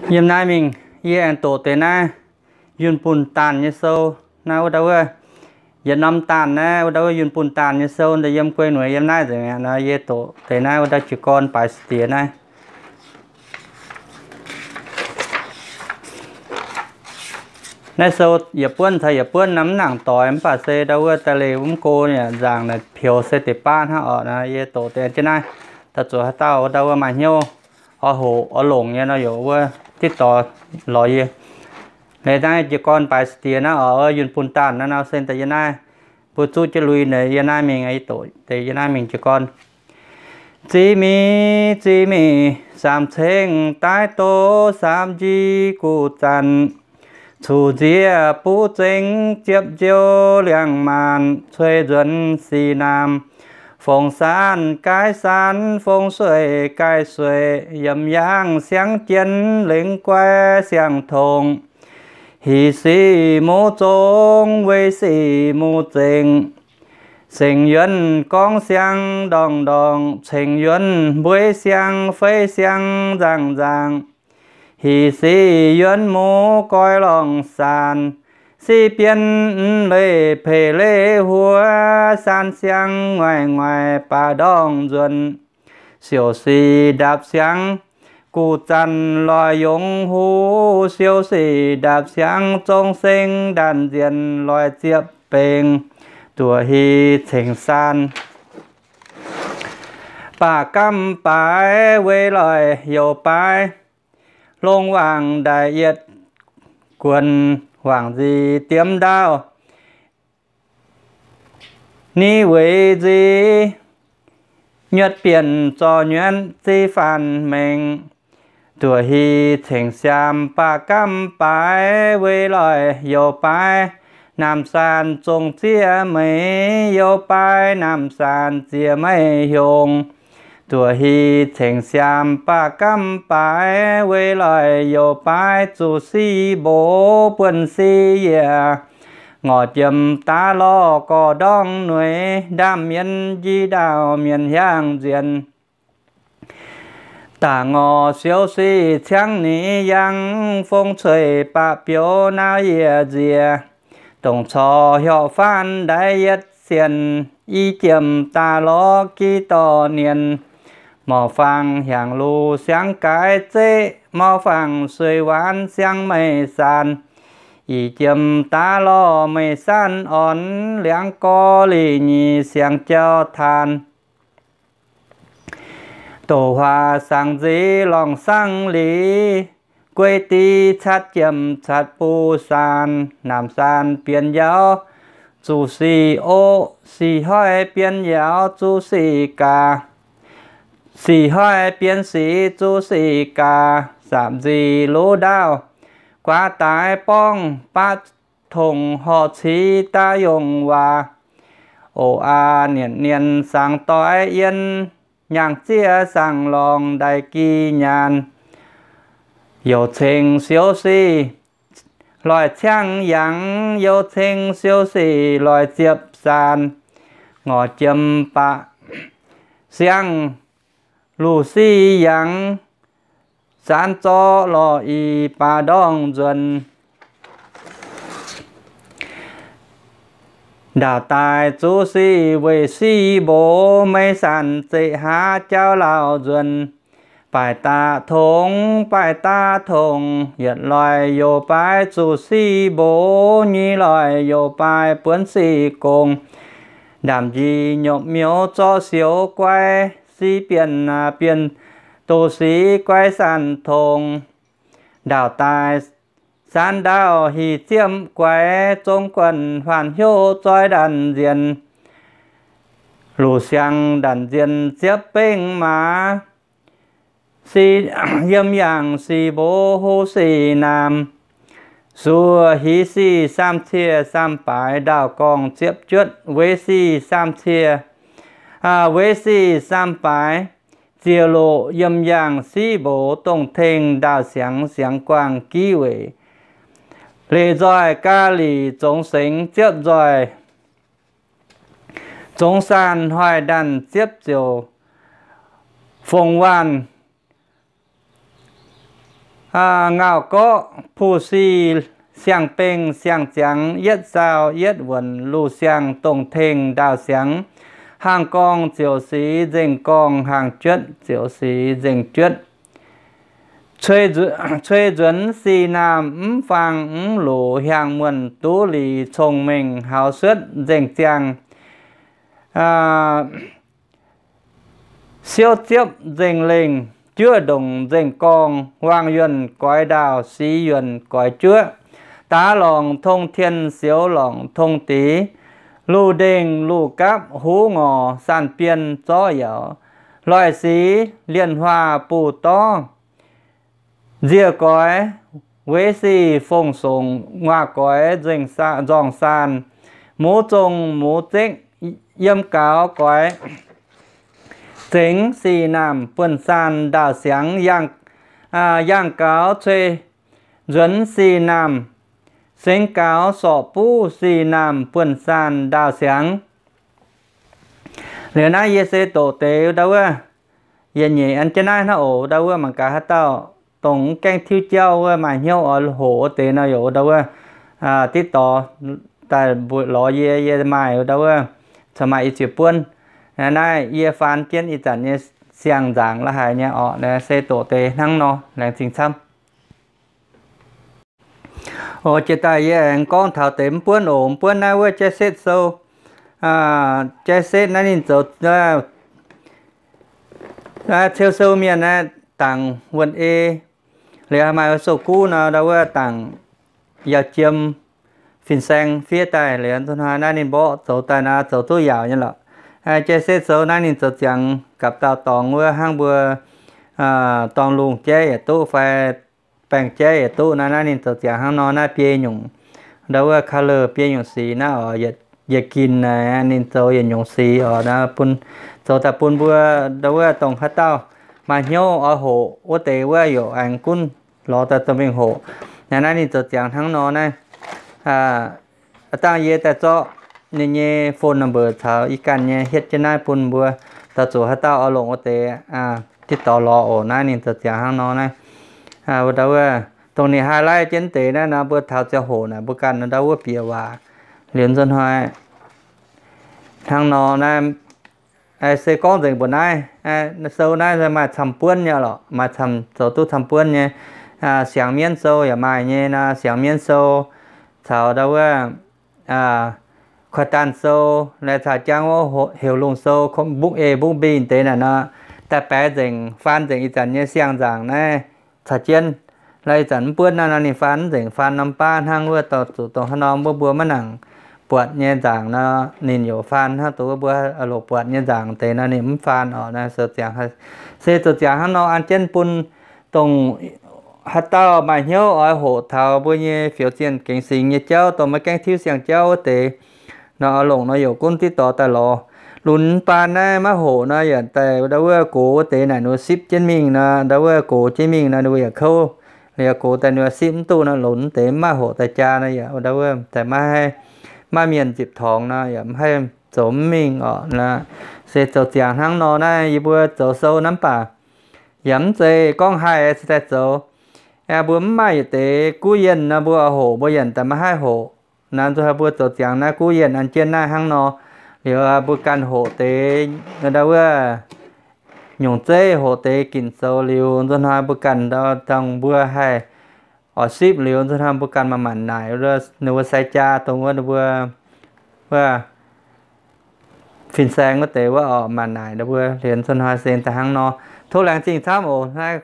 Yiem naaiv mingh yie aengx doqc deix naaiv Yunh Bun Daanh nyei sou. Naaiv wuov dauh wuov, yietc norm daanh naaiv wuov dauh wuov Yunh Bun Daanh nyei sou, yiem Guei Nueiz yiem naaiv nzengc mi'aqv nor, yie doqc deix naaiv wuov dauh jiez gorn baaix siex diex naaiv. Naaiv sou yietc buonv caux yietc buonv naaiv mv nangc doix, mv baac se ndau wuov daaih leih wuov mv go yaac nzaangc naaic peux se deix baav hnangv orqc. Yie doqc deix jienv naaiv, daaih zuqc haaix dauh wuov ndau wuov maaih hnyouv oix hoqc oix longc nyei nor, yaac wuov titv doix lorz yie. Leiz naaiv jiez gorn baaix siex diex naaiv orqc, Yunh Bun Daanh naaiv nor se daaih yie naaiv mbuo zuqv jienv lui naaic, yie naaiv mingh, yie doqc deix yie naaiv mingh jiez gorn. Ziv mingh, ziv mingh, samx ceng daaih doz, samx njiec guv zanc, cuqv-nziev buv zengx ziepv nziouv liangx-maanc, cuei nzuonx sic naamh, fongc saanv gaih saanv, fongc sueih gaih sueih, yiem yaangh siangx jien lengx guai siang-tongh, hic sic muv zong, weic sic muv zengc, sengx yuonv gorngv siang ndorngc ndorngc, ceng yuonv mbueiv siang feiv siang nzangc nzangc, hic sic yuonv muv goiv lorngh saanc, sic bienv mv leiz peix leiz huov, saanv siang nguaaic nguaaic baac ndorngh nzuonx, siouc sic ndaapc siangx guv zanc loix yongz huv, siouc sic ndaapc siangx zong seng ndanc nzienx loix ziepc bengx, duoc hic ceng saanv baac gamh baaix weic loix youz baaix, longc wangc ndaaic yietc guonc wangc nzic diemv ndaauv, ni weic nzic nyuotv bienh zorc nyuonv zic faanh mengh, duoc hic ceng siaam baac gamh baaix weic loix youz baaix, naamh saanh zong zieqv meix youz baaix, naamh saanh zieqc meix hiongx, duoc hic ceng siaam baac gamh baaix weic loix youz baaix, zuqc sic mbox buonv sic yiec, ngorc jiem daav lorh gorx ndorngh nueiz, ndaamv mienh njiec ndaauh mienh hiaangx nzienh, daaih ngorc siouc sic ciangv ni yangh, fong cueiv baac biouv naauv yiec nziex, dongc corc hiorqc faanv ndaix yietc sienh, i jiem daaih lorz gi dorh nienh, morc fangx hiaangx luc siangx gaaix zeqv, morc fangx sueih waanz siangx meih saanh, i jiem daav lorh meih saanh orn, liangx gorx lih nyic siangx jauv taan, douz huaax sangx nzic lorngh sangv liz, gueiv div catv jiem catv buv saanh, naamh saanh bienh yaauv zuqc sic oqv, sic hoiv bienh yaauv zuqc sic gaax, sic hoiv bienh sic zuqc sic gaax, saapv nzic luv ndaauv guaax daaix borngv, baqv tongc horqc civ daaih yongh waac, oc aac, nienc nienh sangx doix yien, nyaangc zieqv sangx lorngh ndaix gi nyaanh, youc ceng siouc sic loic ciangv yangh, youc ceng siouc sic loic ziepc saanh, ngorc jiem baac siangv luc sic yangh, saanv zorqv lorh ih baac ndorngh nzuonx. Ndaauh daaih zuqc sic weic sic mbox, meix saanh zeqc haav jauv lauh nzuonx, baaic daaih tongx, baaic daaih tongx, yietc loic youc baaix zuqc sic mbox, nyic loic youc baaix buonv sic gong, ndaamv-njic nyopv miouz zorqv siouc guai, sic bienh bienh doz sic guai saanh tongx, ndaauh daaih saanv ndaauv hic ziemv guaix, zong guanh faanh hnyouv zoi ndanc nzienh, luc siang ndanc nzienh ziepv bengh maaz, sic yiem yangh sic mbox huv sic naamh, suoqc hic sic saam-cie saam-baaix ndaauh gorngv ziepv juotv, weic sic saam-cie weic sic saam-baaix, ziex loqc yiem yangh sic mbox dongh tengh ndaauh siangx siangx guangh giv weic, leiz nzoih ga'lic zongx sengx ziepv nzoih, zongx saanh hoic ndanc ziepv ziouc, fongc waanc Ngauh gorqv puh sic siang-bengh siang-ziangx, yietv saau yietv wuonc luh siang, dongh tengh ndaauh siangx, haangh gorngv ziouc sic nzengc gorngv, haangh juotv ziouc sic nzengc juotv. Cui nzuonx sic naamh mv faang mv luc, hiaang muonh duqv liz cong-mengh, haux suotv nzengc ziangh, siouv ziepv nzengc lengh, juoqv ndongc nzengc gorngv, waang yuonh goix ndaauh, sic yuonh goix juoqv, daax lorngc tong tien, sioux lorngc tong dix, luh ndengh luh gapv, huv ngorc saan bien zorqv yaac, loic sic lienh huaah buh dorv, nziec goix weiv sic fong-songc, nguaah goix nzorng saan, muv zong muv zekv, yiem gaux goix zengx sic naamh buonv-saan ndaauh siangx, yangh gaux cui nzuonx sic naamh, sengx gaux sorqc buv sic naamh buonv-saan ndaauh siangx. Liuz naaiv yie se doqc deix ndau wuov, yietc nyeic an jienv naaiv hnangv oc. Ndau wuov mangc gaax haaix dauh dongh mv gaengh tiuv jauv wuov, maaih hnyouv oix hoqc wuov deix nor, yaac ndau wuov diqv dorh daaih mbuox lorz yie, yie maaih ndau wuov corc maaih i ziex buonv. Naaiv yie faan jienv ih zanc nyei siang-nzaangc la'haic nyei orqc, se doqc deix hnangv nor, laengz zingh camv. Oc, jiex daaih yie aengx gorngv taux deix mv buonv oc. Mv buonv naaiv wuov jaiv setv sou, jaiv setv naaiv ninh zoux ceu sou mienh naaiv, dangc wuonh ei, liuz maaih sou-guv nor, ndau wuov dangc yaac jiem fin-saeng fiev daaih, liuz nzunc hnoi naaiv ninh mborqv zoux daaih nor, zoux duqv yaauc nyei lorqc. Jaiv setv sou naaiv ninh zoux ziangx gapv dauh dorngx wuov hnangv mbuo dorngh lungh jaiv yaac duqv fai baengh jaiv yaac duqv nor, naaiv ninh zoux ziangx hnangv nor naaiv biei nyungc, ndau wuov color biei nyungc sic naaiv oc, yietc ginc naaic ninh zoux yietc nyungc sic oc, bun, zoux daaih bun mbuo ndau wuov dongh haaix dauh maaih hnyouv oix hoqc wuov deix wuov yaac aengx gunv lorz daaih dorh mingh hoqc. Naaiv ninh zoux ziangx hnangv nor naaiv. Aav dangh yie daaih zorqv ninh nyei phone number caux ih ganh nyei hietv jienv naaiv bun mbuo, daaih zuqc haaix dauh oix longc wuov deix diqv dorh lorz oc. Naaiv ninh zoux ziangx hnangv nor naaiv. Ndau wuov dongh ninh highlight jienv deix naaiv nor, mbuo taux ziangh hoc naaic mbuo ganh ndau wuov bieqc waac. Liuz nzunc hnoi hnangv nor naaiv, se gorngv nzengc mbuo naaiv sou naaiv maaih camv buonv nyei lorqc, maaih camv, zoux duqv camv buonv nyei. Siangx mienv sou yaac maaih nyei nor, siangx mienv sou caux ndau wuov kuaih daanh sou, laih caux jangv wuov heuc lungh sou, mbungv eix mbungv mbinh deix naaic nor, daaih baeqc nzengc, faan nzengc ih zanc nyei siang-nzaangc naaiv caux jienv. Laaix ih zanc mv buonv naaiv nor ninh faan mv nzengc, faan norm baav hnangv wuov, dorh zuqc dongh haaix norm wuov mbuo maiv nangc buatc nyei nzaangc nor, ninh yaac faan hnangv dongh wuov mbuo loc buatc nyei nzaangc deix nor ninh mv faan oc. Naaiv zoux ziangx, se zoux ziangx hnangv nor an jienv bun dongh haaix dauh maaih hnyouv oix hoqc taux mbuo nyei fioux zienh gengx singx nyei jauv, dongh maiv gaengh tiuv siang jauv wuov deix nor, oix longc nor yaac gunv diqv dorh daaih lorz. Lunx baan naaiv maiv hoqc nor yaac daaih ndau wuov gox wuov deix naaic ninh mbuo sipv jienv mingh nor, ndau wuov gox jienv mingh nor ninh mbuo yaac kouv. Liuz gox daaih ninh mbuo sipv mv duqv nor, lunx deix mv maaih hoqc daaih jaa nor yaac ndau wuov daaih maiv haih, maiv mienh nzipc torngx nor yaac mv haih zoux mv mingh oc. Se zoux ziangx hnangv nor naaiv yie mbuo zoux sou naaiv mv baac yaac mv zeiz gorngv haih se daaih zoux. Mbuo mv maaih yietc deix guv yienh nor mbuo oix hoqc mbuo yaac daaih maiv haih hoqc. Naaiv nzunc mbuo zoux ziangx naaiv guv yienh an jienv naaiv hnangv nor, liuz mbuo ganh hoqc deix ndau wuov nyungc zeiv, hoqc deix ginc zoux liuz nzunc hnoi mbuo ganh ndau dangh mbuo haih oix sipv liuz nzunc hnoi mbuo ganh manc-manc naaic ninh mbuo sai jaa dongh wuov ninh mbuo wuov fin-saeng wuov deix wuov oc, manc naaic ninh mbuo liuz nzunc hnoi se daaih hnangv nor. Tov laengz zingh camv oc. Naaiv